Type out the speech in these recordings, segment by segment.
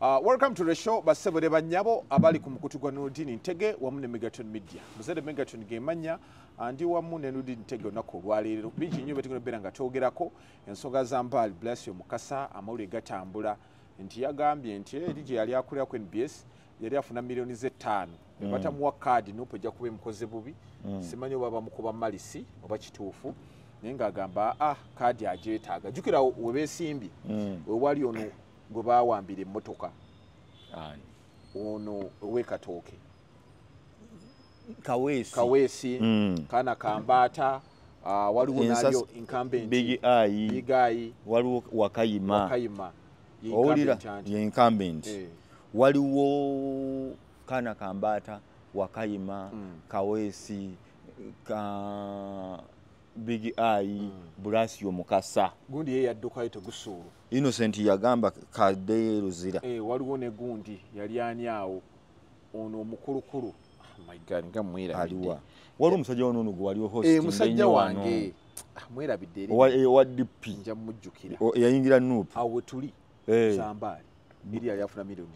Welcome to the show, bassebo ne bannyabo abali ku mukutu gwa Nurdin Ntege wamu ne Megaton Media. Muzadde Megaton gemanya ndi wamu ne Nurdin Ntege olunaku olwaleero. Bingi nnyo bye tugenda okubeera nga twogerako, ensonga za Mbaali Blasio Mukasa, amawulire gatambula nti yagambye nti eri gye yali akulira ku NBS yali afuna 5 millioni. Batamuwa kaadi, NUP ejja kuba emukoze bubi. Simanyi oba bamukuba malisi oba kituufu, naye ng'agamba kaadi agyetaaga. Jjukira we beesimbye, we wali ono gwe baawambira emmotoka. Ani? Ono ow'ekatooke. Kaweesi. Kaweesi. Kaana Kambaata, waliwo nalyo incumbent. Big Eye. Big Eye. Waliwo Wakayima. Wakayima ye Owulira? incumbent anti. Ye incumbent. Eh. Waliwo Kaana Kambaata, Wakayima, Kaweesi, ka Big Eye, Bulasio Mukasa. Gundi ye yaddukayo tegusuulu. Innocent yagamba kaddeyo Luzira. Eh, waliwo ne gundi yali ani awo, ono omukulukulu. Oh my God, nga mwerabidde. Aliwa? Waliwo omusajja wano ono gwe waliwo hosting Eh, musajja ennyo wano. wange. Ah, mwerabidde erinnya. Owa DP. Nja mujjukira. Yayingira NUP. Awo we tuli. Eh. Zambaali eri yali afuna 5 millioni.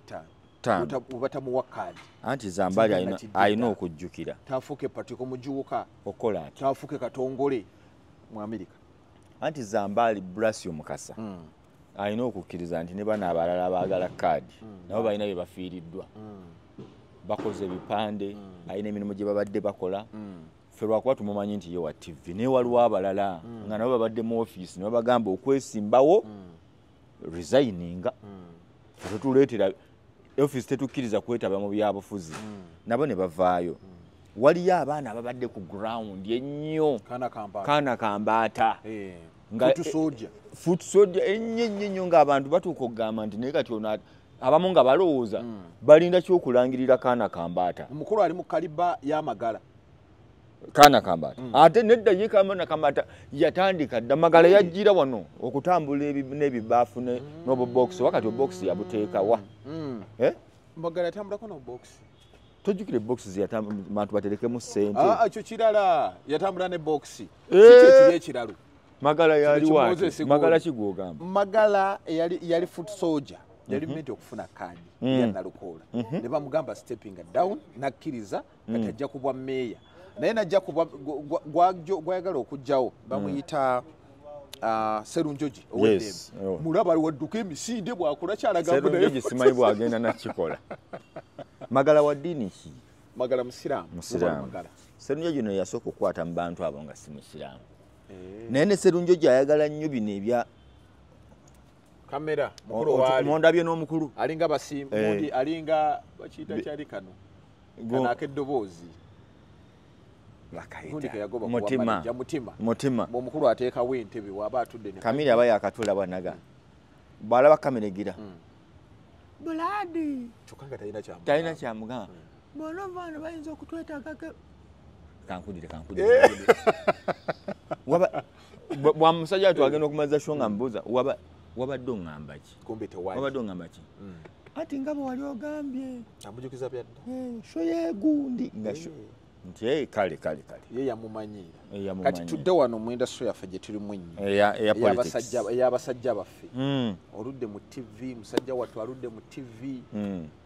Ttaano. Bwe batamuwa kaadi, Anti Zambaali Singa nakidde alina ddala. okujjukira. Tafuuke Patiko Mujuuka. Okukola ati. Tafuuke Katongole mu Amerika. Anti Zambaali Blasio Mukasa alina okukkiriza nti ne bano abalala baagala kaadi nabo balina bye bafiiriddwa, bakoze ebipande, balina emirimu gye babadde bakola. Ffe lwakuba tumumanyi nti ye wa TV, naye waliwo abalala nga nabo babadde mu ofiisi ne babagamba okwesimbawo resigninga, ffe tetuleetera ofiisi, tetukkiriza kwetaba mu byabufuzi, nabo ne bavaayo. Waliyo abaana ababadde ku ground ennyo. Kaana Kambaata. Kaana Kambaata. Eh, Nga- foot soldier. Foot soldier ennyo ennyo ennyo, ng'abantu batuuka okugamba nti naye kati ono abamu nga balowooza balinda kyokulangirira Kaana Kambaata. Omukulu ali mu kaliba y'amagala. Kaana Kambaata ate nedda, ye Kaana Kambaata yatandika dda. Magala yajjira wano okutambula n'ebibaafu n'obubokisi, wakati obubokisi yabuteekawa. Eh? Magala yatambulako n'obokisi. Tojjukira ebokisi bantu baterekemu ssente? Ah, ekyo kirala, yatambula ne bokisi. Eh. Si kyekiri ekiralu. Magala yaliwa? Kino Moses Gundi. Magala kigwogamba? Magala yali foot soldier, yali meant okufuna kaadi ya Nalukoola ne bamugamba stepping down, nakkiriza. Kati ajja kubwa meeya, naye najja kubwa gwayagala okuggyawo bamuyita Serunjogi oweddembe. Yes. Oh. Mulaba wadduka emisinde bwakula kyalagamba. Serunjogi simanyi bwagenda nakikola. Magala wa ddiini ki? Magala musiraamu. Musiraamu. Magala. Serunjogi no yasooka okukwata mu bantu abo nga si musiraamu. Eh. Naye ne Serunjogi ayagala nnyo bino ebya Kamera mukulu waali. Mondabye n'omukulu. Alinga basimbu. Eh. Mundi alinga bakiyita kyali kano kano ak'eddoboozi. Gundi ke yagoba kuwa Mutima. manager, Mutima. Mutima. Omukulu ateekawo entebe waba atudde ne Kamiri aba yakatula bwanaga bwalaba kamera egira buladi. Kyokka nga talina kyamugamba. Talina kyamugamba. Bona baana bayinza okutwetaagako. Kankudire, kankudire. Waba bwa musajja twagenda okumaza show nga mbuuza waba wabadde oŋŋamba ki? Kumbe tewali. Wabadde oŋŋamba ki? Ati nga bwe wali ogambye. Amujukiza byadda. Eh, show yegundi nga show nti eh, kale kale kale. Ye yamumanyiira. Eh, yamumanyiira. Kati tudde wano mu industry yaffe gye tulimu ennyo. Eya politics. Ey'abasajja baffe. Oludde mu TV, musajja wattu aludde mu TV.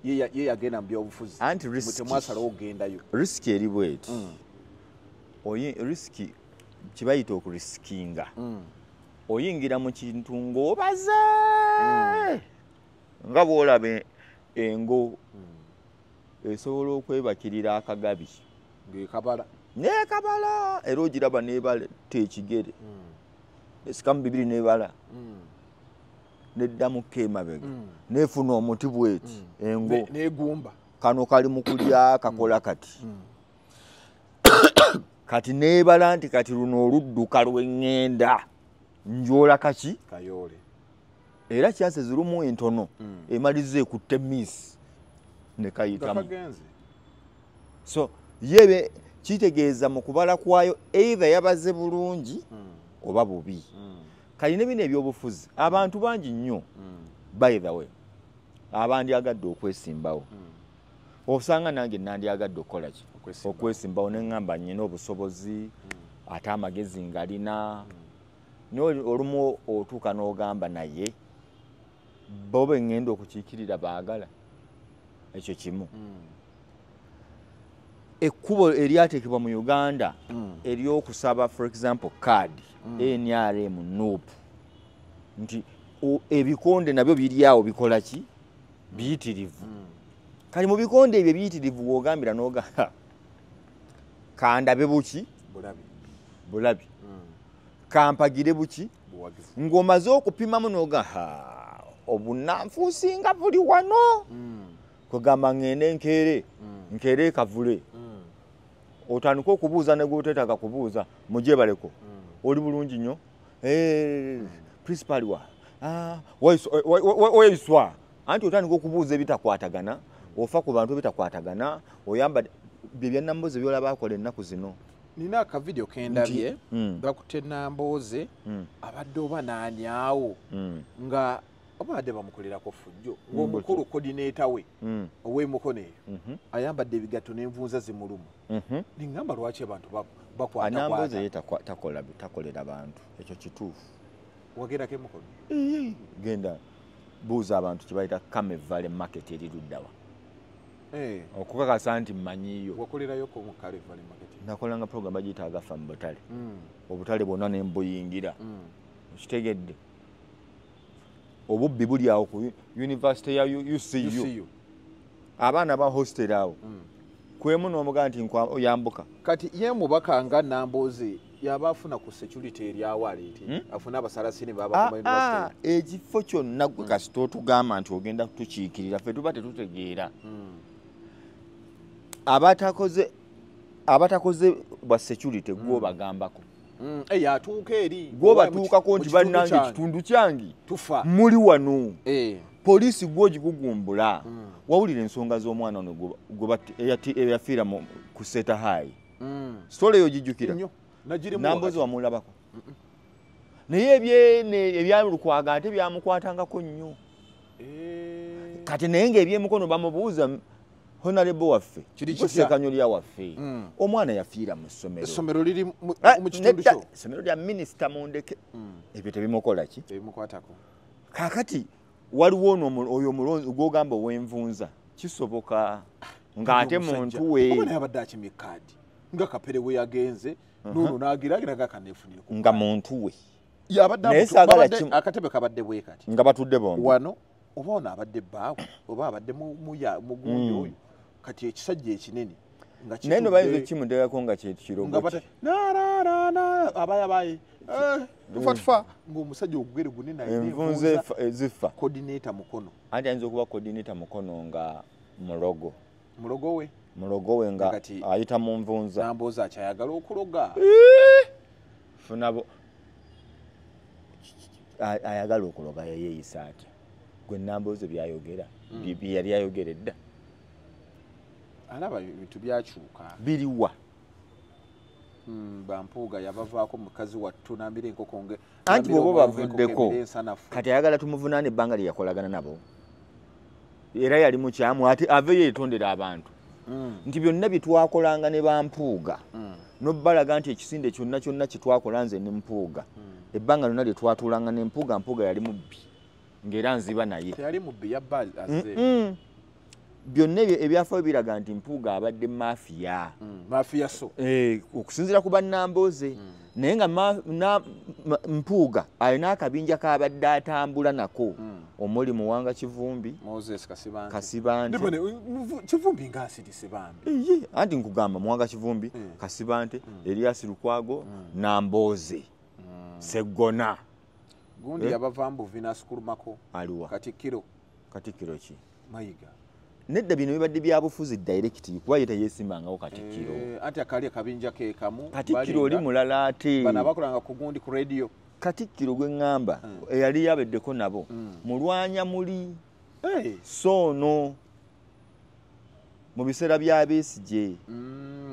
Ye yagenda mu byobufuzi. Anti Mwe temwasalawo okugendayo. Risk eri bweti. Oyi risk kibayita okurisikinga. Oyingira mu kintu ng'obaze nga bw'olaba engo esobola okwebakirira akagabi ng'ekabala. Nekabala, era ogiraba nebala ekigere esikamu bibiri nebala neddamuko emabega nefuna omuti bweti engo. Negumba. Kano kali mu kulya kakola kati kati nebala nti kati luno oludduka lweŋŋenda njola kaki. Kayoole. Era kyase zirumu entono emaliza ekutte miisi nga nekayitamu. Kagenze. So yebe kitegeeza mu kubala kwayo either yabaze bulungi oba bubi. Kali ne bino ebyobufuzi, abantu bangi nnyo, by the way, abandyagadde okwesimbawo. Osanga nange nandyagadde okukola ki? Okwesimbawo. Okwesimbawo, neŋŋamba nyina obusobozi ate amagezi ngalina, naye olumu otuuka n'ogamba naye Bo be ŋŋenda okukiikirira baagala ekyo kimu. Ekkubo eryateekebwa mu Uganda ery'okusaba, for example, card NRM, NUP, nti ebikonde nabyo biri awo bikola ki? Biyitirivu. Kali mu bikonde ebyo ebiyitirivu w'ogambira n'oga kandabe buki? Bulabi. Bulabi. Kampagire buki? Buwagizi. Ng'omaze okupimamu n'oga obunnanfuusi nga buli wano. Kugamba ŋŋende nkeere, nkeere kavule. Otandike okubuuza ne gw'oteetaaga kubuuza, mugyebaleko. Oli bulungi nnyo? Principal wa? Weiswa. Anti otandika okubuuza ebitakwatagana, ofa ku bantu ebitakwatagana, oyamba bye bya Nambooze by'olaba akola ennaku zino. Nina akavidiyo kendabye, bakutte Nambooze, abadde oba naanyaawo nga obadde bamukolerako fujjo ng'omukulu coordinator we ow'emukono eyo ayambadde ebigatto n'envunza zimuluma. Ningamba lwaki abantu Nambooze bakwatakwata. Ye takolera bantu, ekyo kituufu. Wagerako emukono? Genda buuza abantu kye bayita Kame Valley Market eri luddawa, okukakasa nti mmanyiiyo. Wakolerayoko mu Kale Valley Market? Nakolanga program bagiyita Agafa mu butale, obutale bwonna ne mbuyingira. Okitegedde, obubbi buli awo ku university ya UCU. UCU. Abaana ba hostel awo kwemu n'omugaa nti oyambuka. Kati ye mubaka nga Nambooze yaba afuna ku security eryawo aleete afune abasalasini babakuma university? Ekifo kyonna gwe kasita otugamba nti ogenda kutukiikirira, ffe tuba tetutegeera. Abatakoze bwa security gwobagambako. Atuuka eri Gwobatuukako nti mu kitundu bannange, kyange. Ekitundu kyange tufa. Muli wano poliisi gwogigugumbula. Wawulira ensonga z'omwana ono eyafiira ku Seta High? Story eyo gijjukira? Nnyo nagirimu. Nambooze Wakati. Wamulabako naye ebyene ebyalukwaga ate byamukwatangako nnyo. Kati naye ng'ebyemukono bamubuuza, honorable waffe, Kiri kitya? Ssekanyolya waffe, omwana yafiira mu ssomero. Essomero liri mu kitundu Nedda, kyo? Essomero lya minisita Mundeke. Ebyo tebimukola ki? Tebimukwatako. Kaakati waliwo ono oyo omulonzi gw'ogamba ow'envunza, kisoboka ng'ate muntu we. Oba naye abadde akimye kaadi nga Kapere we yagenze noono n'agiragira nga kaneefunire ku Nga muntu we. Yabadde Naye saagala akatebe kabadde bwe kati. Nga batudde bombi. Wano oba ono abadde bbaawe oba abadde mugundi oyo, kati ekisajja ekinene nga Naye no bayinza kitudde okimuteekako nga kye kirogo. Nga bata na abaye abaye, tufa tufa, ng'omusajja ogugere gunene alina envunza envunza. Ezifa. Coordinator Mukono. Anti ayinza okuba coordinator Mukono nga mulogo. Mulogo we. Mulogo we nga Kati ayita mu nvunza. Nambooze akyayagala okuloga. Funabo ayagala okuloga yeyeeyisa atya? Gwe Nambooze byayogera bye yali ayogera edda. Alaba ebintu byakyuka. Biriwa? Bampuuga yabavaako mukazi wattu nambira enkoko Anti nambira bw'oba omwoyo gw'enkoko bavuddeko, emira ensanafu. Kati ayagala tumuvunaana ebbanga lye yakolagana nabo, era yali mukyamu, ate aveyo yetondera abantu nti byonna bye twakolanga ne bampuuga, nobbalaga nti ekisinde kyonna kyonna kye twakola nze ne Mpuuga, ebbanga lyonna lye twatuulanga ne Mpuuga, Mpuuga yali mubbi ng'era nziba naye. Teyali mubbi, yabba azze. Byonna ebyo ebyafaayo biraga nti Mpuuga abadde mafiya. Mafiya so. Okusinziira ku bannambooze, naye nga Mpuuga alina akabinja k'abadde atambula nako omuli Muwanga Kivumbi, Moses Kasibante. Kasibante. Kivumbi ng'asirise bambi. Eye, anti nkugamba Muwanga Kivumbi, Kasibante, Erias Lukwago, Nambooze, Seggona. Gundi yabava mbuvi n'asukulumako. Aliwa? Katikkiro. Katikkiro ki? Mayiga. Nedda, bino bibadde byabufuzi direct, kuba ye teyeesimbangawo katikkiro. Anti akali akabinja ke kamu. Katikkiro oli mulala ate. Bano abakolanga ku gundi ku radio. Katikkiro gwe ŋŋamba eyali yabeddeko nabo mulwanya muli. Hey. So ono mu biseera bya Besigye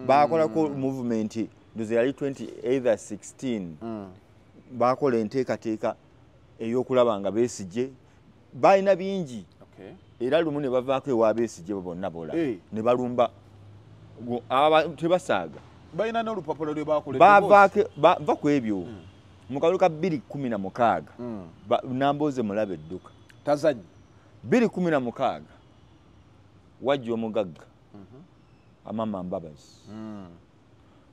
bakolako movement, ndoze yali 20 either 16, bakola enteekateeka ey'okulaba nga Besigye balina bingi. Era lumu ne bavaako ewa Besigye bo bonna bola ne balumba tebasaaga. Balina n'olupapula lwe bakola. Bavaako va ku ebyo mu kalulu ka 2016. Nambooze mulabe edduka. Tazanyi. 2016 wajja omugagga Amama Mbabazi.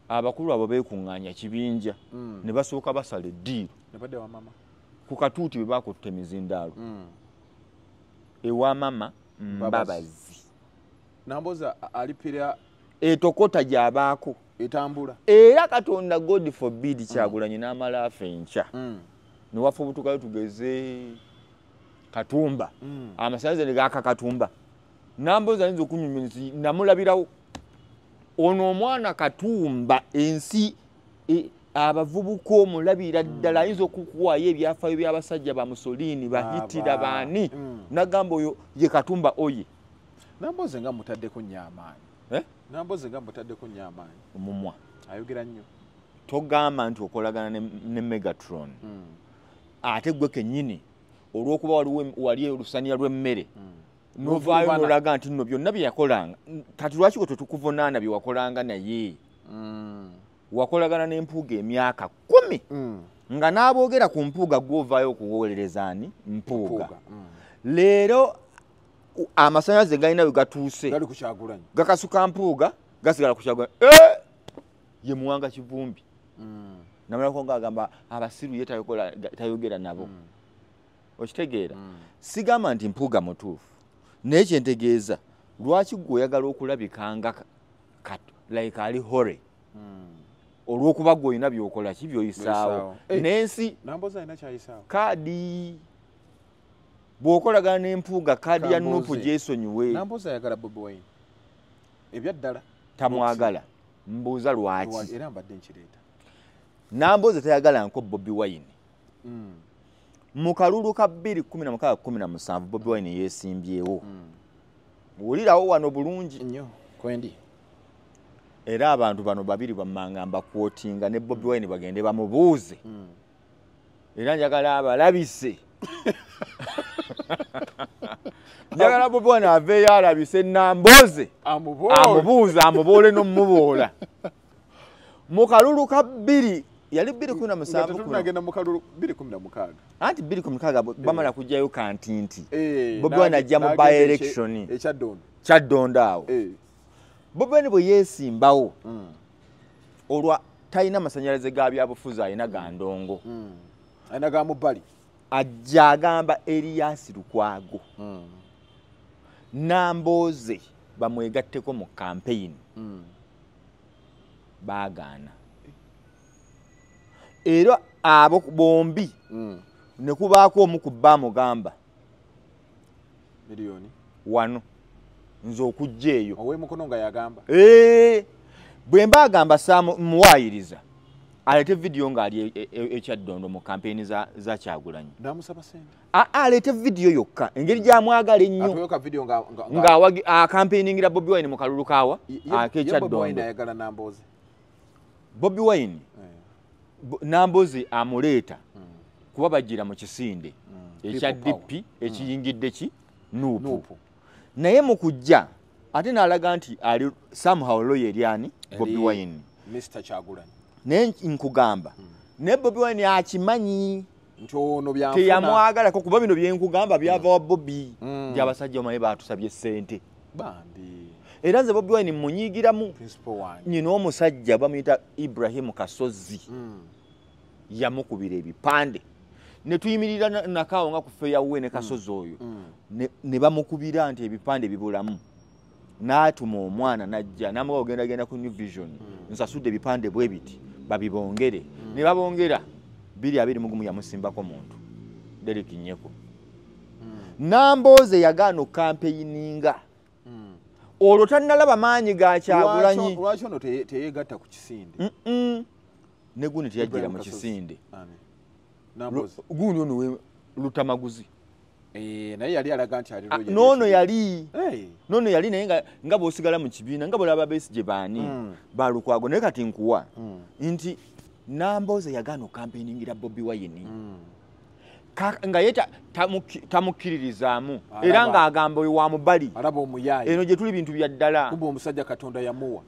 Abakulu abo beekuŋŋaanya kibinja ne basooka basala eddiiro ku katuuti bwe baakutta emizindaalo ewa Mama Mbabazi. Namboza alipira etokota gy'abaako etambula. Era Katonda God forbid Kyagulanyi n'amala afa enkya ne wafa obutukayo tugeze Katumba amasannyalaze ne gaaka Katumba. Namboza ayinza okunyumya nti namulabirawo ono omwana Katumba ensi abavubuka omulabira ddala ayinza okukuwaayo ebyafaayo by'abasajja ba Mussolini bahitira baani nagamba oyo ye Katumba oye. Namboze nga mutaddeko nnyo amaanyi. Namboze nga mutaddeko nnyo amaanyi. Omumwa ayogera nnyo. Togamba nti okolagana ne Megatron ate gwe kennyini olw'okuba wali olusaniya lw'emmere novaayo n'olaga nti nno byonna bye yakolanga. Kati lwaki gwe tetukuvunaana bye wakolanga naye? Wakolagana n'Empuuga emyaka 10 nga n'aboogera ku Mpuuga gw'ovaayo okuwolereza ani? Mpuuga. Leero amasannyalaze galina we gatuuse gakasuka Mpuuga gasigala ku Kyagulanyi. Ye Muwanga Kivumbi namalako ng'agamba abasiru ye tayogera nabo. Okitegeera? Sigamba nti Mpuuga mutuufu, naye kye ntegeeza lwaki gwe oyagala okulabika nga like ali hore olw'okuba gwe olina by'okola ki by'oyisaawo n'ensi. Namboza alina ky'ayisaawo. Kaadi bw'okolagana n'Empuuga kaadi ya Nupu gyesonyiwe. Namboza ayagala Bobi Wine ebyaddala. Tamwagala. Mbuuza lwaki? Era mbadde nkireeta. Namboza tayagala nko Bobi Wine. Mu kalulu ka 2016-17 Bobi Wine yeesimbyewo. Wulirawo wano bulungi nnyo kwendi. Era abantu bano babiri bammanga mbakwotinga ne Bobi Wine bagende bamubuuze. Era njagala abalabise. Njagala Bobi Wine aveeyo alabise Namboze amubuuze amuboole n'omuboola. Mu kalulu ka 2 yali 2017 tunagenda mu kalulu 2016. Anti 2016 bamala kujjayo kantinti. Bobi Wine ajja mu by election Kyaddondo awo. Bobi Wine bwe yeesimbawo olwa talina masannyalaze ga byabufuzi alina ga ndongo. Alina ga mubbali. Ajja agamba Erias Lukwago Namboze bamwegatteko mu campaign. Baagaana. Era abo bombi ne kubaako omu ku bba amugamba miliyoni wano nze okujja eyo ow'emukono nga yagamba. Bwe mba agamba muwaayiriza aleete vidiyo ng'ali ekyaddondo mu kampeyini za Kyagulanyi. Namusaba ssente. Aleete vidiyo yokka engeri gy'amwagala ennyo nga akampeyingira Bobi Wine mu kalulu kaawa ak'ekyaddondo. Ayagala Namboze. Bobi Wine Namboze amuleeta kuba bajjira mu kisinde ekya DP ekiyingidde ki Nupu. Naye mu kujja ate n'alaga nti ali somehow loyal eri ani? Bobi Wine. Mr. Kyagulanyi. Naye nkugamba naye Bobi Wine akimanyi nti ono byanfuna teyamwagalako kuba bino bye nkugamba byava wa Bobi nti abasajja omanyi baatusabye ssente bambi. Era nze Bobi Wine mmunyigiramu. Principal wange nyina omusajja bamuyita Ibrahim Kasozi yamukubira ebipande ne tuyimirira nakaawo nga ku Fairway ne Kasozi oyo ne bamukubira nti ebipande bibulamu. N'atuma omwana n'ajja n'amuwa ogendagenda ku New Vision nsasudde ebipande bwe biti babibongere. Ne babongera 2021 yamusimbako muntu Derek Nyeko. Namboze yagaana okampeininga olwo tannalaba maanyi ga Kyagulanyi. Lwaki ono teyeegatta ku kisinde? Ne gundi teyajjira mu kisinde. Gundi ono Lutamaguzi. Naye yali alaga nti ali loyal. Nono yali. Nono yali naye nga bw'osigala mu kibiina nga bw'olaba Besigye baani Balukwago. Naye kati nkuwa nti Namboze yagaana okampeiningira Bobi Wine nga ye tamukkiririzaamu era ng'agamba oyo wa mubali. Alaba omuyaaye. Eno gye tuli bintu bya ddala. Kumbe omusajja Katonda yamuwa.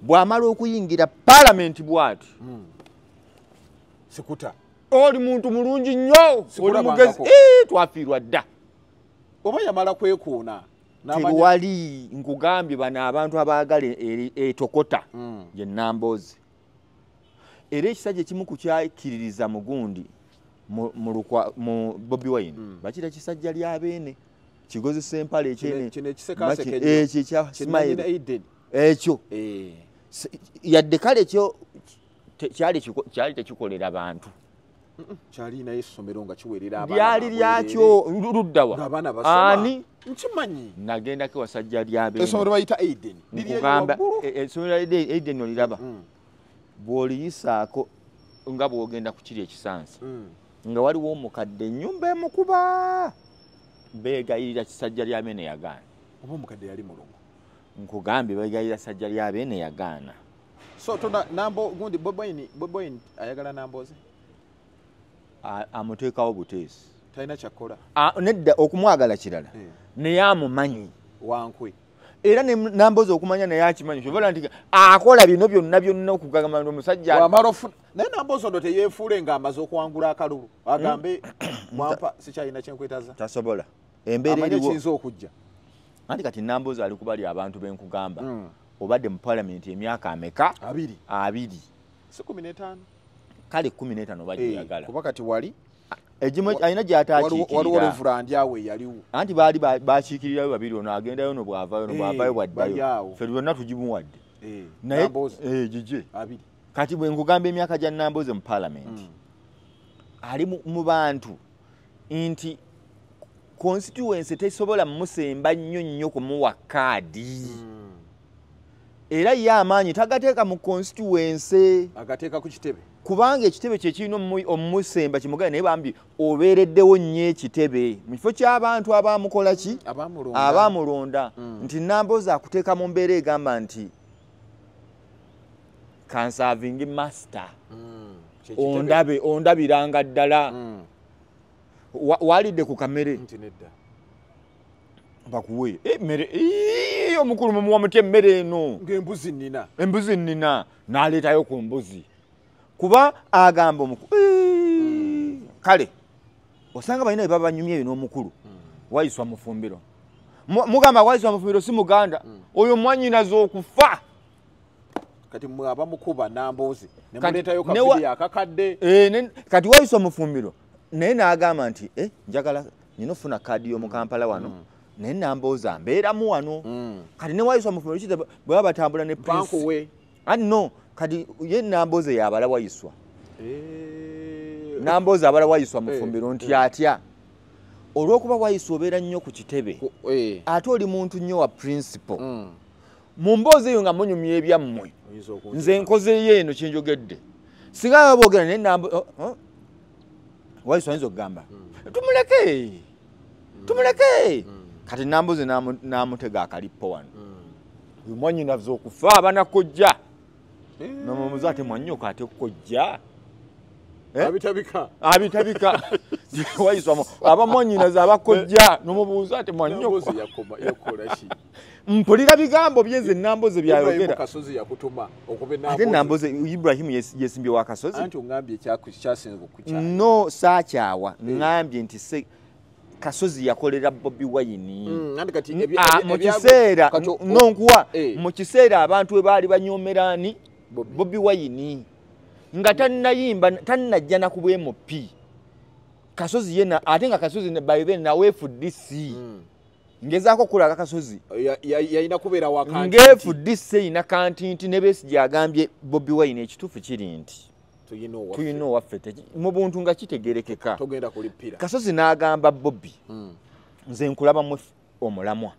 Bw'amala okuyingira paalamenti bw'ati Sikuta. Oli muntu mulungi nnyo, oli mugezi. Twafiirwa dda. Oba yamala kwekuuna. Tewali, nkugambye bano abantu abaagala etokota ye Nambooze. Era ekisajja ekimu ku kyakkiririza mugundi mu Bobi Wine bakira kisajja lya beene kigozesa empale ekyene ekyo ekya smile ekyo yadde kale ekyo kyali tekikolera bantu. Kyalina essomero nga kiweerera abaana. Lyali lyakyo luddawa ani nkimanyi. Nagendako wasajja lyabeene. Essomero bayita Aiden. Nkugamba essomero lya Aiden oliraba bw'oliyisaako nga bw'ogenda ku kiri ekisansa nga waliwo omukadde ennyumba emukuba beegayirira kisajja lyabeene yagaana. Oba omukadde yali mulongo. Nkugambye beegayirira kisajja lyabeene yagaana. So tona Nambo gundi Bobi Wine ayagala Nambooze amuteekawo buteesi. Talina kyakola. Nedda okumwagala kirala naye amumanyi wankwe. Era ne Nambooze okumanya naye akimanyi kyobola nti akola bino byonna byonna okugamba nti omusajja naye Nambooze ono teyeefuule ng'amaze okuwangula akalulu agambe mwampa sikyalina kyenkwetaza. Tasobola. Embeera eriwo kiyinza okujja. Anti kati Nambooze ali kubali abantu benkugamba obadde mu palamenti emyaka ameka? Abiri. Si 15. Kale 15 bajjagala. Kuba kati wali egimu alina gy'ataakiikirira. Waliwo Reverend awe yaliwo. Anti baali bakiikirirayo babiri ono agendayo no bw'avaayo no bw'avaayo bwaddayo. Ffe byonna tugimuwadde. Naye gigye. Abiri. Kati bwe nkugamba emyaka gya Nambooze mu palamenti ali mu bantu nti constituency tesobola musemba nnyo nnyo kumuwa kaadi. Era ye amaanyi tagateeka mu constituency. Agateeka ku kitebe. Kubanga ekitebe kye kirina omusemba kimugale naye bambi obeereddewo nnyo ekitebe mu kifo ky'abantu abamukola ki abamulonda nti Nambooze akuteeka mu mbeera egamba nti kansavingi master ondabe ondabiranga ddala walidde ku kamere bakuwe emmere omukulu mumuwa mutya emmere eno ng'embuzi nnina embuzi nnina n'aleetayo ku mbuzi kuba agamba omukulu kale osanga balina bye babanyumya ebyo n'omukulu Waiswa Mufumbiro mugamba Waiswa Mufumbiro si muganda oyo mwannyinaze okufa. Kati mwe abamukuba Nambooze ne muleetayo kavidiyo akakadde. Kati Waiswa Mufumbiro naye n'agamba nti njagala nina ofuna kaadi y'omu Kampala wano naye Nambooze ambeeramu wano. Kati ne Waiswa Mufumbiro bwe baba batambula ne Prince anti no kati ye Nambooze yabala Waiswa. Nambooze abala Waiswa Mufumbiro nti atya olw'okuba Waiswa obeera nnyo ku kitebe ate oli muntu nnyo wa principle. Mu mboozi eyo nga munyumya ebyammwe nze nkozeeyo eno kyenjogedde singa boogera naye Waiswa ayinza okugamba tumuleke tumuleke. Kati Nambooze n'amutega akalippo wano mwannyinaze okufa abanakojja nomubuuza ate mwannyoko ate kojja abitabika abitabika Waiswa aba mwannyinaze abakojja nomubuuza ate mwannyoko yakola ki mpulira bigambo byenze Nambooze byayogera. Kasozi yakutuma okube Nambooze ate Nambooze Ibrahim yesimbye wa Kasozi anti ongambye kyasinze okukyawa no saakyawa ngambye nti Kasozi yakolera Bobi Wine mu kiseera nonkuwa mu kiseera abantu we baali banyomerani Bobi Wine nga tannayimba tannajja na ku bw'MP Kasozi yena ate nga Kasozi by then nawe FDC ngezaako okulaga Kasozi yalina kubeera wa kantinti nga FDC erina kantinti ne Besigye agambye Bobi Wine ekituufu kiri nti tuyina owaffe mu buntu nga kitegerekeka togenda kulipira. Kasozi n'agamba Bobi nze nkulabamu omulamwa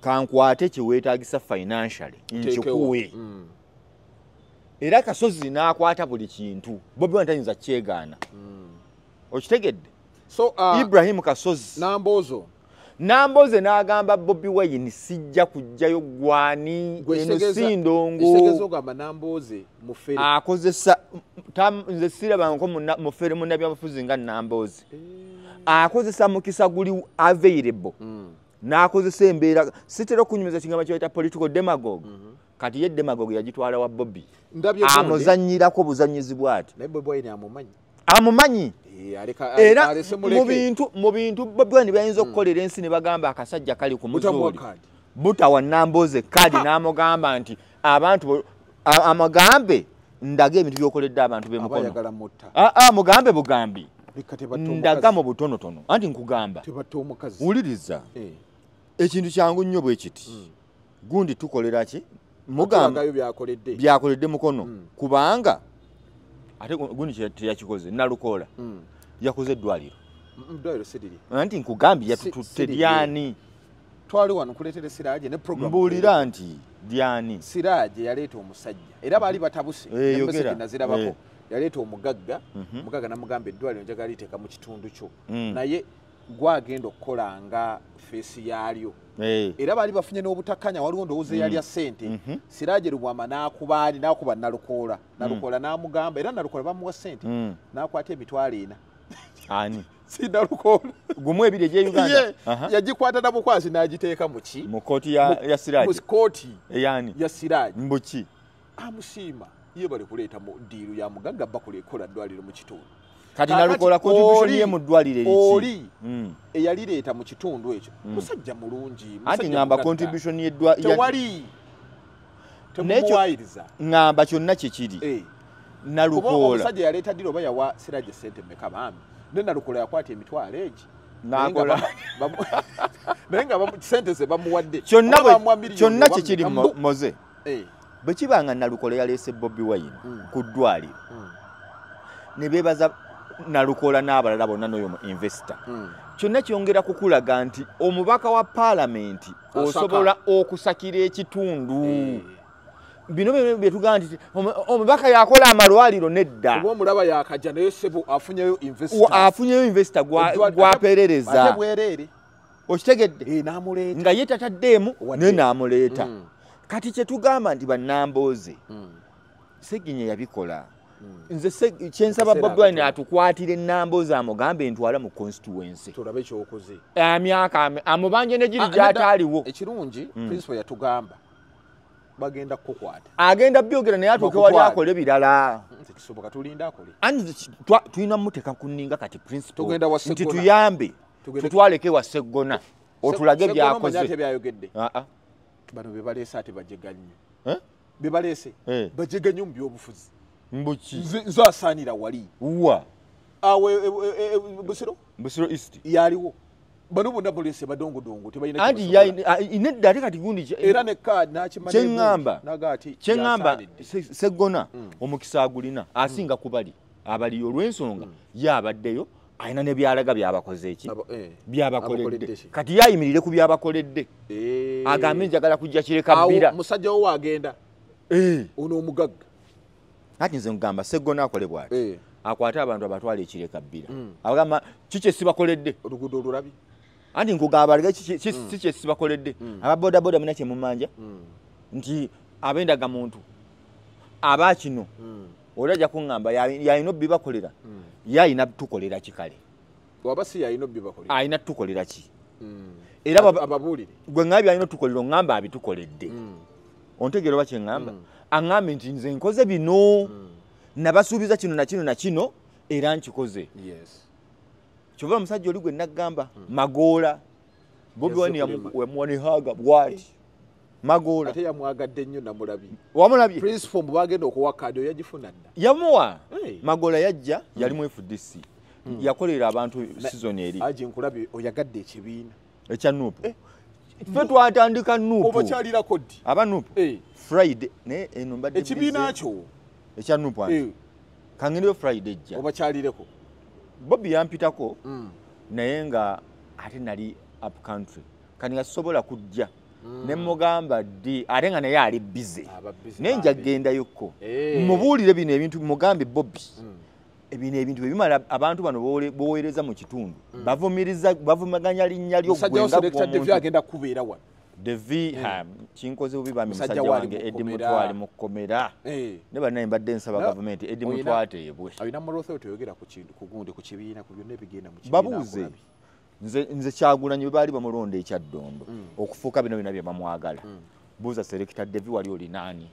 kankwate kyeweetagisa financially nkikuwe. Era Kasozi n'akwata buli kintu Bobi Wine tayinza kyegaana. Okitegedde? So Ibrahim Kasozi Nambooze n'agamba Bobi Wine sijja kujjayo gwani eno si ndongo. Ogamba Nambooze mufere akozesa nze sirabangako mufere munnabyabufuzi nga Nambooze akozesa mukisa guli available n'akozesa embeera. Sitera okunyumiza ekigambo kye bayita political demagogue. Kati ye demagogue yagitwala wa Bobi amuzannyirako buzannyizi bw'ati. Naye Bobi Wine amumanyi amumanyi Era mu bintu Bobi Wine byayinza okukolera ensi ne bagamba akasajja kali ku muzooli butawa Nambooze kaadi n'amugamba nti abantu amagambe ndaga ebintu by'okoledde abantu b'emukono. Mugambe bugambi ndaga mu butonotono anti nkugamba wuliriza ekintu kyangu nnyo bwe kiti gundi tukolera ki mugamba byakoledde mukono kubanga ate gundi teyakikoze Nalukoola yakoze eddwaliro anti nkugambye yatututte lyani twali wano kuleetera Siraje ne program mbuulira nti lyani Siraje yaleeta omusajja era baali batabuse nazirabako yaleeta omugagga omugagga namugamba eddwaliro njagala liteeka mu kitundu kyo naye gwagenda okukola nga feesi yaalyo era baali bafunye n'obutakanya waliwo ndowooza eyalya ssente Siraje Lubwama n'akuba ali n'akuba Nalukoola Nalukoola n'amugamba era Nalukoola bamuwa ssente n'akwata 400,000 ani si Nalukoola gumu ebiri egye Uganda yagikwata na bukwasi n'agiteeka mu ki mu kooti ya Siraje mu kooti eyani ya Siraje mbuki amusiima ye bali kuleeta mu ddiiru ya mugagga bakuleekola ddwaliro mu kitundu kati Nalukoola contribution ye mu ddwaliro eriki oli eyalireeta mu kitundu ekyo musajja mulungi anti ngamba contribution ye tewali temumuwayiriza ngamba kyonna kye kiri Nalukoola omusajja yaleeta ddiiro oba yawa Siraje ssente mmeka bambi ne Nalukoola yakwata emitwalo egi naye nga ssente ze bamuwadde kyonna kye kiri Moze bwe kibanga Nalukoola yaleese Bobi Wine ku ddwaliro ne beebaza Nalukoola n'abalala bonna n'oyo mu investor kyonna kyongera kukulaga nti omubaka wa paalamenti osobola okusakira ekitundu bino bye tugamba nti omubaka yakola amalwaliro nedda oba omulaba yakajja naye ssebo afunyeyo investor afunyeyo investor gwaperereza ate bwereere okitegedde n'amuleeta nga ye tataddeemu naye n'amuleeta kati kye tugamba nti bannambooze Seginya yabikola nze kyensaba Bobi Wine atukwatire Nambooze amugambe ntwala mu constituency tulabe kyokoze emyaka amubanje ne giri gy'ataaliwo ekirungi principal yatugamba bagenda kukukwata agenda byogera naye atuuke wali akole birala tekisoboka tulinda akole anti tulina muteeka ku nninga kati principal nti tuyambe tutwaleke wa Seggona otulage byakoze byayogedde bano be baleese ate bajega nnyo be baleese bajega nnyo mu byobufuzi mbuki nze asaanira wali wa awe Busiro Busiro East yaliwo bano bonna baleese badongodongo tebalina anti nedda ate kati gundi era ne kaadi n'akimanya kyeŋŋamba Seggona omukisa agulina asinga kubali abaliyo olw'ensonga ye abaddeyo alina ne byalaga byabakoze eki byabakoledde kati yayimirire ku byabakoledde agambe njagala kujja Kireka Bbira musajja wo agenda ono omugagga kati nze nkugamba Seggona akole bw'ati akwate abantu abatwala ekireka Bbira abagamba kiki sibakoledde oluguudo olulabi anti nkugamba alige kiki sibakoledde ababodaboda muna kye mumanja nti abendaga muntu aba kino oli ajja kuŋŋamba yalina obibakolera ye alina tukolera ki kale waba si yalina obibakolera alina tukolera ki era ababuulire gwe ŋŋambye alina otukolera oŋŋamba abitukoledde ontegeera oba kye ŋŋamba aŋŋambye nti nze nkoze bino nabasuubiza kino na kino na kino era nkikoze kyova omusajja oli gwe naggamba Magoola Bobi Wine yamuwa bwati Magoola ate yamwagadde nnyo namulabye wamulabye principal bagenda okuwa kaadi oyo yagifuna dda yamuwa Magoola yajja yali mu FDC yakolera abantu season eri aje nkulabye oyagadde ekibiina ekya NUP ffe twatandika NUP oba kyalirako ddi aba NUP Friday naye eno mbadde ekibiina kyo ekya NUP anti kangendeyo Friday ejja oba kyalireko Bobi yampitako naye nga ate nali up country kati nga sisobola kujja ne mugamba ddi ate nga naye ali busy naye nja kugendayokko mubuulire bino ebintu mugambe Bobi ebino ebintu bwe bimala abantu bano boweereza mu kitundu bavumiriza bavumaganya linnya lyo gwe nga agenda kubeera wano Devi kinkoze bubi bambi musajja wange Eddie Mutwale mu kkomera ne bannaye mbadde nsaba gavumenti Eddie Mutwale teebwe alina moral oyogera ku kintu ku gundi ku kibiina ku byonna ebigenda mu kibiina babuuze nze Kyagulanyi bwe baali bamulonda ekyaddondo okufuuka bino byonna bye bamwagala buuza Selector Devi wali olinaani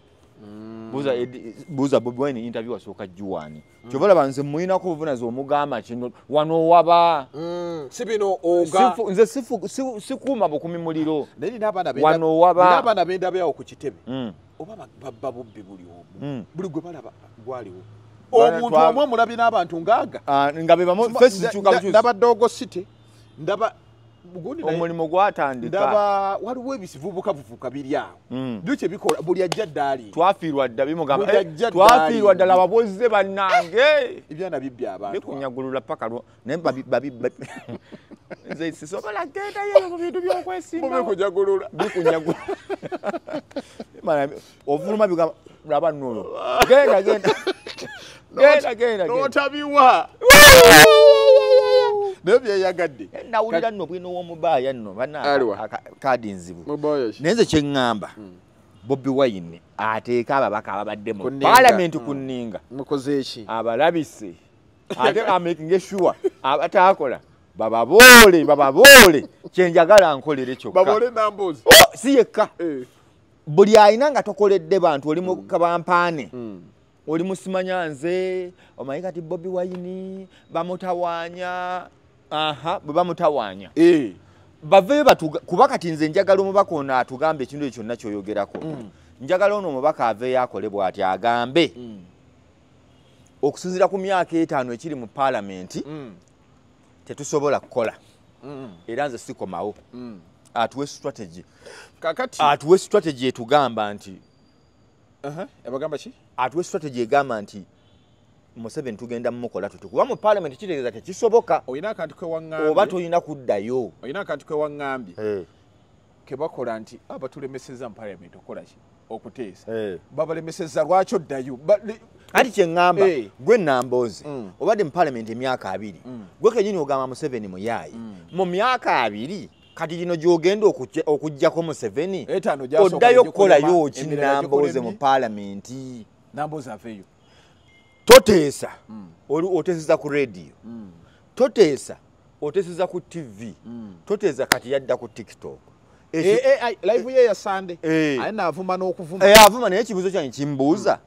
Buuza Bobi Wine interview asooka juwani. Kyova olaba nze muyinako obuvunazi omugamba kino wano waba. Si bino oga. Nze sikuuma bukumi muliro. Naye wano waba. Nina abaana bendabyawo ku kitebe. Oba babba bubbi buli omu. Buli gwe balaba gwaliwo. Omuntu omwe mulabye n'abantu ngaaga. Nga be bamu face zikyuka bukyusi. Ndaba Dogo City. Ndaba omulimu gwatandika. Ndaba waliwo ebisivubuka buvuka biri awo. Byo kye bikola buli ajja ddaali. Twafiirwa dda bimugamba. Twafiirwa ddala babozze bannange. Ebyana bibbi abantu. Bikunyagulula paka naye babi nze sisobola kugenda mu bintu by'okwesimba. Bikunyagulula. Bikunyagulula. Mana ovuluma bigamba laba nno. Genda genda. Genda genda. N'otabiwa. Naye byeyagadde. Nawulira nno bwino w'omubaaya nno bana kaadi nzibu. Naye nze kye ŋŋamba Bobi Wine ateeka ababaka ababadde mu paalamenti ku nninga. Mukoze ki? Abalabise. Ate amakinge sure abataakola bababoole bababoole kye njagala nkolere kyokka. Baboole Nambooze. Si yekka. Buli alina nga tokoledde bantu oli mu kabampaane. Oli musimanya nze omanyi kati Bobi Wine bamutawaanya. Aha, bwe bamutawaanya. Baveeyo kuba kati nze njagala omubaka ono atugambe ekintu ekyo kyonna ky'oyogerako. Njagala ono omubaka aveeyo akole bw'ati agambe. Okusinziira ku myaka 5 ekiri mu paalamenti tetusobola kukola. Era nze sikomawo. Atuwe strategy. Kakati atuwe strategy etugamba nti abagamba ki? Atuwe strategy egamba nti Museveni tugenda mumukola tuti kuba mu parliament kitegeeza tekisoboka. Olina akantu ke waŋŋambye. Oba tolina kuddayo. Olina akantu ke waŋŋambye. Ke bakola nti abatulemesezza mu parliament okukola ki? Okuteesa. Babalemesezza lwaki oddayo? Anti kye ŋŋamba gwe Nambooze obadde mu parliament emyaka 2. Gwe kennyini ogamba Museveni muyaaye. Mu myaka 2 kati gino gy'ogenda okuggyako Museveni oddayo okukolayo ki Nambooze mu parliament? Nambooze aveeyo. Toteesa oteeseza ku radio. Toteesa oteeseza ku TV. Toteesa kati yadda ku TikTok. Live ye ya Sunday. Aye naavuma n'okuvuma. Avuma naye ekibuuzo kyange kimbuuza.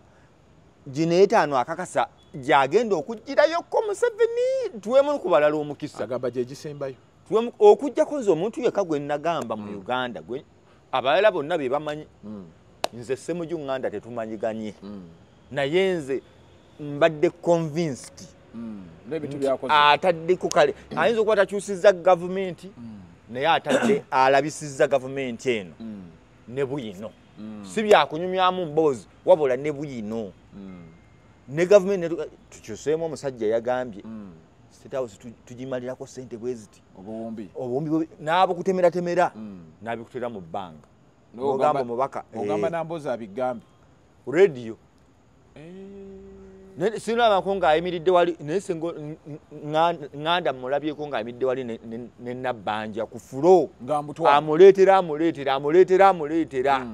Gino 5 akakasa gy'agenda okugirayoko Museveni tuwemu ku balala omukisa. Agamba gye gisembayo. Okuggyako nze omuntu yekka gwe nagamba mu Uganda gwe abalala bonna be bamanyi. Nze Ssemujju Nganda tetumanyiganye. Naye nze mbadde convinced. N'ebintu byakoze. Ataddeko kale ayinza okuba takyusizza gavumenti naye atadde alabisizza gavumenti eno ne bwino. Si byakunyumyamu mboozi wabula ne bwino. Ne gavumenti tukyuseemu omusajja yagambye State House tugimalirako ssente bwe ziti. Obuwumbi. Obuwumbi n'abukutemeratemera n'abikutera mu bbanga. N'ogamba omubaka. Ogamba Nambooze abigambe. Radio. Sinalabako ng'ayimiridde wali naye singa Nganda mulabyeko ng'ayimiridde wali ne Nabbanja ku fulo. Amuleetera amuleetera amuleetera amuleetera.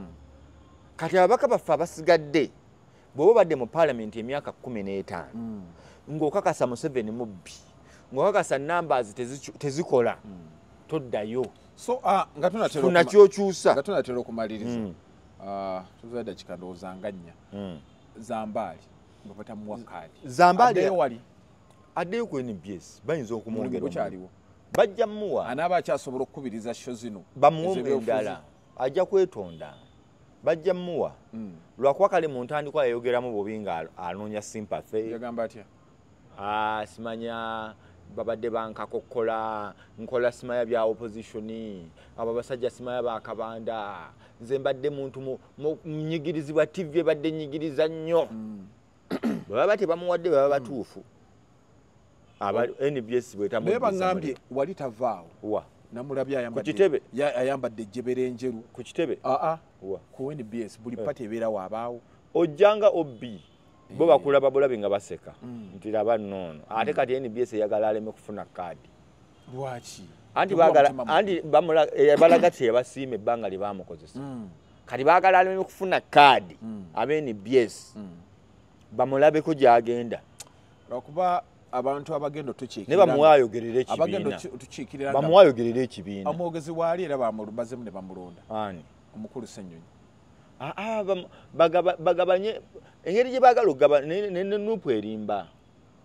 Kati ababaka baffe abasigadde bw'oba obadde mu paalamenti emyaka 15 ng'okakasa Museveni mubbi ng'okakasa numbers tezikola toddayo. So nga funa ky'okyusa. Nga tunatera okumaliriza. Tuzayo dakika ndowooza nga 4. Zambaali batamuwa kaadi. Zambaali wali addeyo ku NBS bayinza okumwongera omukyaliwo. Bajja mmuwa. Anaaba akyasobola okukubiriza sho zino. Bamuwe endala. Ajja kwetonda. Bajja mmuwa. Lwakuba kale mu ntandikwa yayogeramu bubi nga anoonya sympathy. Yagamba atya? Simanya babadde bankakokkola nkola simanya bya opposition abo abasajja simanya bakabanda nze mbadde muntu munyigirizibwa TV ebadde nyigiriza nnyo. Baba tebamuwadde baba batuufu. Aba NBS bwetamu. Naye bangambye wali tavaawo. Wa. Namulabye ayambadde. Ku kitebe. Ayambadde ejjebere enjeru. Ku kitebe. Wa. Ku NBS buli party ebeera waabaawo. Ojjanga OB. Bo bakulaba bulabi nga baseka. Nti laba nnono. Ate kati NBS eyagala aleme kufuna kaadi. Lwaki? Anti baagala anti bamula balaga tebasiima ebbanga lye baamukozesa. Kati baagala aleme kufuna kaadi abe NBS. Bamulabeko gy'agenda. Lwakuba abantu abagenda otukiikirira. Ne bamuwaayogerera ekibiina. Abagenda otukiikirira. Bamuwaayogerera ekibiina. Omwogezi waali era bamulubazemu ne bamulonda. Ani? Omukulu Ssenyonyi. Bagabanye engeri gye baagala okugaba ne NUP erimba.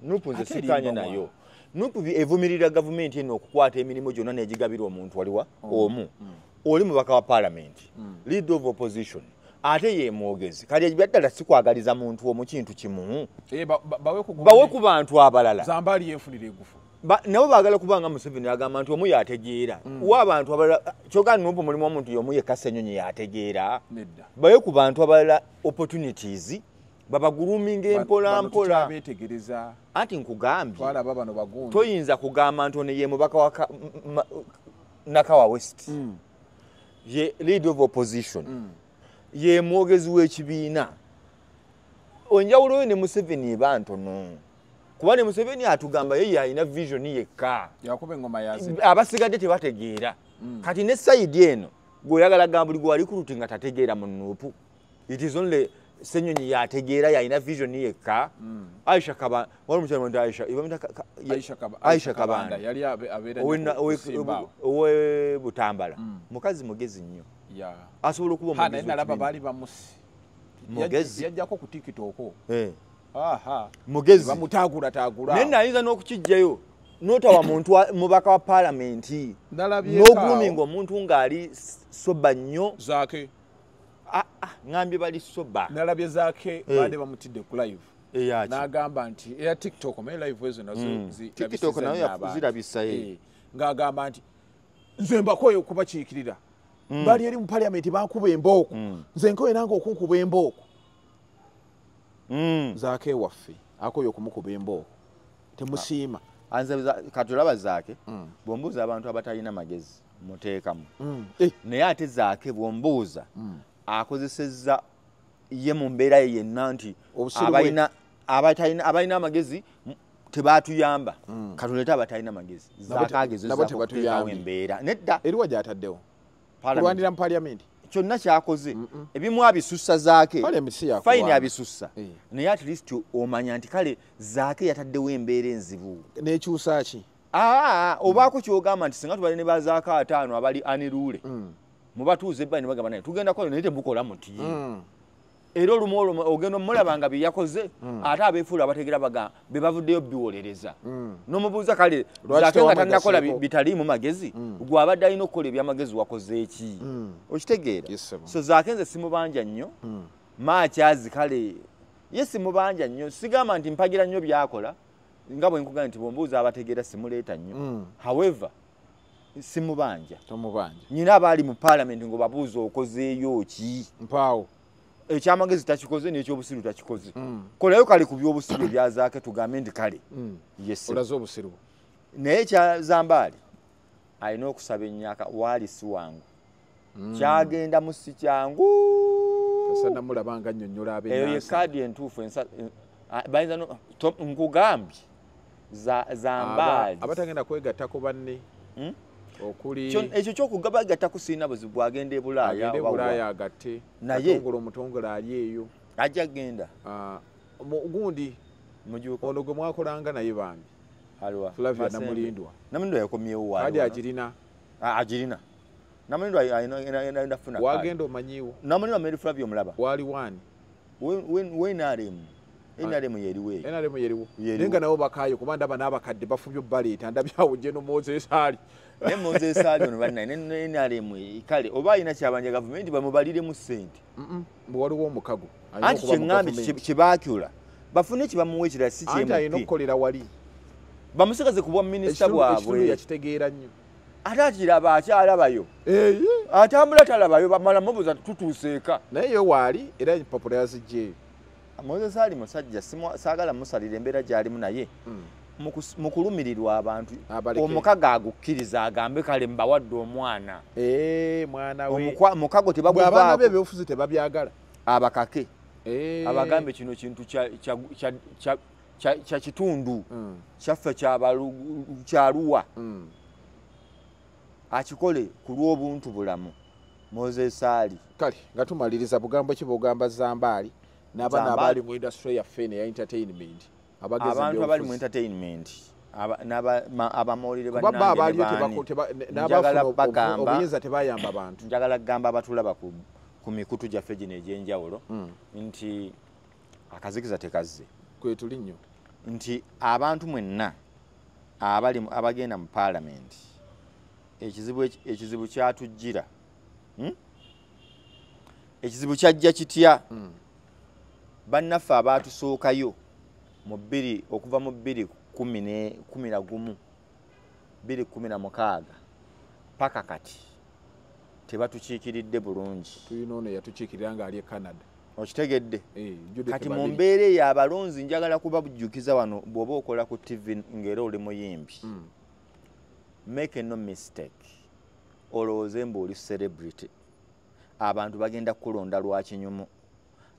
NUP nze sikanya nayo. NUP evumirira gavumenti eno okukwata emirimu gyonna n'egigabira omuntu waliwa omu. Oli mubaka wa parliament, leader of opposition, ate ye mwogezi. Kale ebyaddala sikwagaliza muntu omu kintu kimu. Bawe ku bantu abalala. Zambaali yeefunira egufu. Nabo baagala kubanga Museveni agamba nti omu yategeera. Wa abantu abalala kyokka NUP mulimu omuntu y'omu yekka Ssenyonyi yategeera. Bawe ku bantu abalala opportunities babaguruminga empola mpola. Anti nkugambye toyinza kugamba nti ono ye mubaka wa Nakawa West, ye leader of opposition, ye mwogezi w'ekibiina. Onjawulo yo ne Museveni eba ntono. Kuba ne Museveni atugamba ye yalina vision yekka. Abasigadde tebategeera. Kati ne side eno gw'oyagala gamba buli gw'ali recruiting nga tategeera mu NUP. It is only Ssenyonyi yategeera yalina vision yekka. Aisha Kabanda, wali mukyala nti Aisha Kabanda yali abeera owe Butambala. Mukazi mugezi nnyo. Asobola okuba omugezi. Naye nalaba baali bamusi. Mugezi. Yajjako ku TikTok. Mugezi. Bamutaagulataagula. Naye nayinza n'okukijjayo n'otawa muntu mubaka wa paalamenti. N'oguruminga omuntu ng'ali soba nnyo. Zaake. Ngambye bali soba. Nalabye Zaake baade bamutidde ku live. N'agamba nti eya TikTok omanyi live ezo nazo TikTok nayo zirabisa. Ng'agamba nti nze mbakoye okubakiikirira. Bali eri mu parliament bankuba embooko. Nze nkoye nange okunkuba embooko. Zaake waffe akoye okumukuba embooko. Temusiima. Anze katulaba Zaake bw'ombuuza abantu abatalina magezi muteekamu. Naye ate Zaake bw'ombuuza akozesezza ye mu mbeera ye yenna nti abalina amagezi tebatuyamba. Katuleete abatalina magezi. Zaake agezezzaako okuteekawo embeera. Nedda. Eriwa gy'ataddewo? Kulwanira mu parliament. Kyonna kyakoze ebimu abisussa Zaake. Fine abisussa. Naye at least omanya nti kale Zaake yataddewo embeera enzibu. N'ekyusa ki? Obaako ky'ogamba nti singa tubadde ne ba Zaake 5 abali anirule. Mubatuuze ebbali ne bagamba naye tugenda kukola naye temukola muti. Era olumu olwo ogenda omulaba nga bye yakoze ate abeefuula abategeera bagamba be bavuddeyo biwolereza. N'omubuuza kale Zaake nga tannakola bitaliimu magezi gw'abadde alina okukola ebyamagezi wakoze eki? Okitegeera? So Zaake nze simubanja nnyo. Maakyazi kale ye simubanja nnyo. Sigamba nti mpagira nnyo by'akola nga bwe nkugamba nti bw'ombuuza abategeera simuleeta nnyo. However simubanja. Tomubanja. Nyina abaali mu parliament ng'obabuuza okozeeyo ki? Mpaawo. Ekyamagezi takikoze n'ekyobusiru takikoze. Kolayo kale ku by'obusiru ebya Zaake tugambe nti kale. Yes. Olaze obusiru. Naye ekya Zambaali alina okusaba ennyaka waali si wangu. Kyagenda mu si kyangu. Kasanamulaba nga nnyonnyola ab'enansi. Eyo ye kaadi entuufu bayinza nkugambye Zambaali. Abatagenda kwegattako banne. Okuli ekyo ky'okugabagatta sirina buzibu bw'agenda e Bulaaya. Agende e Bulaaya agatte. Naye Katongole omutongole ali eyo. Ajja kugenda. Gundi Mujuuka. Ono gwe mwakolanga naye bambi. Alwa. Flavia Namulindwa. Namulindwa yakomyewo waali. Kadi agirina. Agirina. Namulindwa alina funa. Wagenda omanyiwo. Namulindwa Mary Flavia omulaba. Waali wani. We NRM. NRM yeriwo eyo. NRM yeriwo. Naye nga nabo bakaayo kuba ndaba n'abakadde bafubye obbaleeta ndabyawo Gen Moses Ali. Ne Moses Ali ono bannaye ne NRM kale oba alina kyabanja gavumenti bamubaliremu ssente. Mbu waliwo omukago. Anti kye ŋŋambye kye baakyula bafune kye bamuwa ekirala si kye Anti alina okukolera wali. Bamusigaze ku bwa minisita bwabwe. Ekitundu yakitegeera nnyo. Ate akiraba akyalabayo. Atambula talabayo bamala mubuuza tutuuse eka. Naye ye waali era empapula yazigyeyo. Moses Ali musajja saagala musalira embeera gy'alimu naye mu kulumirirwa abantu omukago agukkiriza agambe kale mbawadde omwana. Mwana we. Omukago tebaguvaako. Abaana be ebyobufuzi tebabyagala. Abakake. Abagambe kino kintu kya kitundu kyaffe kyaluwa. Akikole ku lw'obuntu bulamu. Moses Ali. Kale nga tumaliriza bugambo ki bw'ogamba Zambaali n'abaana abali mu industry yaffe eno eya entertainment. Abantu abali mu entertainment abamawulire bannange ne baani. N'abafuna obuyinza tebayamba bantu. Njagala kugamba abatulaba ku ku mikutu gyaffe gino egy'enjawulo nti akazikiza tekazze kwetuli nnyo, nti abantu mwenna abali abagenda mu paalamenti ekizibu kyatujjira. Ekizibu kyajja kitya? Bannaffe abaatusookayo mu bbiri, okuva mu 2011, 2016 paka kati tebatukiikiridde bulungi. Tulina ono yatukiikirira ng'ali e Canada. Okitegedde? Kati mu mbeera eyo abalonzi njagala kubajjukiza wano, bw'oba okola ku TV ng'era oli muyimbi, make no mistake, olowooze mbu oli celebrity, abantu bagenda kukulonda lwa kinyumu.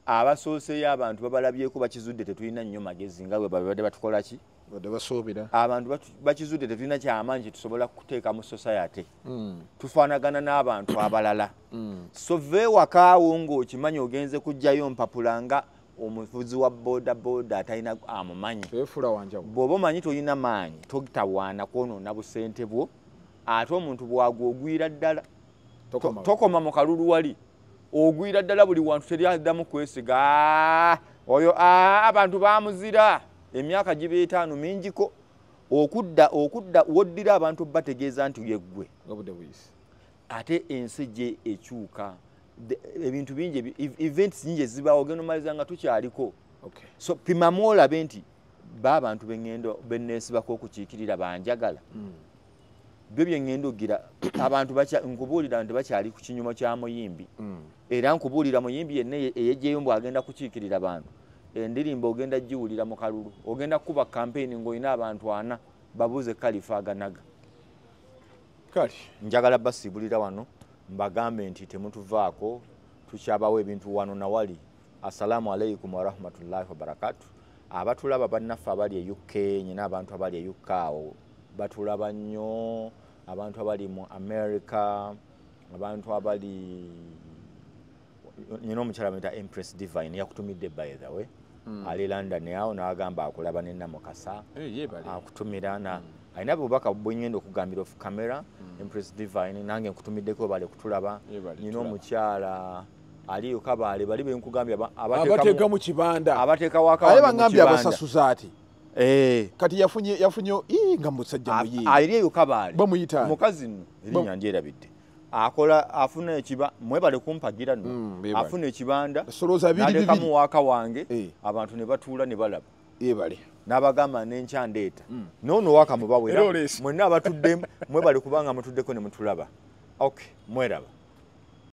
Abasooseeyo abantu babalabyeko, bakizudde tetulina nnyo magezi nga bwe babadde batukola ki? Badde basuubira. Abantu bakizudde tetulina kyamaanyi kyetusobola kuteeka mu society. Tufaanagana n'abantu abalala. So ve wakaawo ng'okimanyi ogenze kuggyayo mpapula nga omuvuzi wa boda boda atalina amumanyi. Bw'oba omanyi tolina maanyi, totawaana kwonoona busente bwo, ate omuntu bw'agwa ogwira ddala. Tokoma mu kalulu wali, ogwira ddala buli wantu, teri addamu kwesiga. Oyo abantu bamuzira emyaka giba 5 mingiko okudda woddira abantu bategeeza nti yeggwe. Ate ensi gye ekyuka, ebintu bingi, events nyingi ezibaawo, ogenda omaliza nga tukyaliko. So pimamu olabe nti ba abantu bengendo benneesibako okukiikirira banjagala. Byo bye ngendo ogira abantu nkubuulira nti bakyali ku kinyumo kya muyimbi. Era nkubuulira muyimbi yenna eyejjeyo mbu agenda kukiikirira bantu, endirimbo ogenda giwulira mu kalulu, ogenda kukuba kampeyini ng'olina abantu 4 babuuze Kalifa aganaga. Kale njagala basiibulira wano mbagambe nti temutuvaako, tukyabawo ebintu wano nawali. Assalamu alaikum warahmatullahi wabarakatu. Abatulaba bannaffe abali e UK, nyina abantu abali e UK awo batulaba nnyo, abantu abali mu America, abantu abali nyina omukyala bamuyita Empress Divine yakutumidde by the way. Ali London awo n'agamba akulaba ne Namukasa. Akutumira na alina bubaka bwengenda okugambira off camera. Empress Divine nange nkutumiddeko bale kutulaba. Nyina omukyala aliyo Kabaale bali benkugambye abateeka mu kibanda, abateeka waka mu kibanda abasasuza ati kati yafunye nga musajja muyimbi ali eyo Kabaale bamuyita mukazi nno erinnya ndyerabidde, akola afuna ekiba mwebale kumpagira nno, afuna ekibanda n'alekamu waka wange, abantu ne batuula ne balaba yebale n'abagamba n'enkya ndeeta noono waka mubawera mwenna abatudde mwebale kubanga mutuddeko ne mutulaba. Okay, mweraba.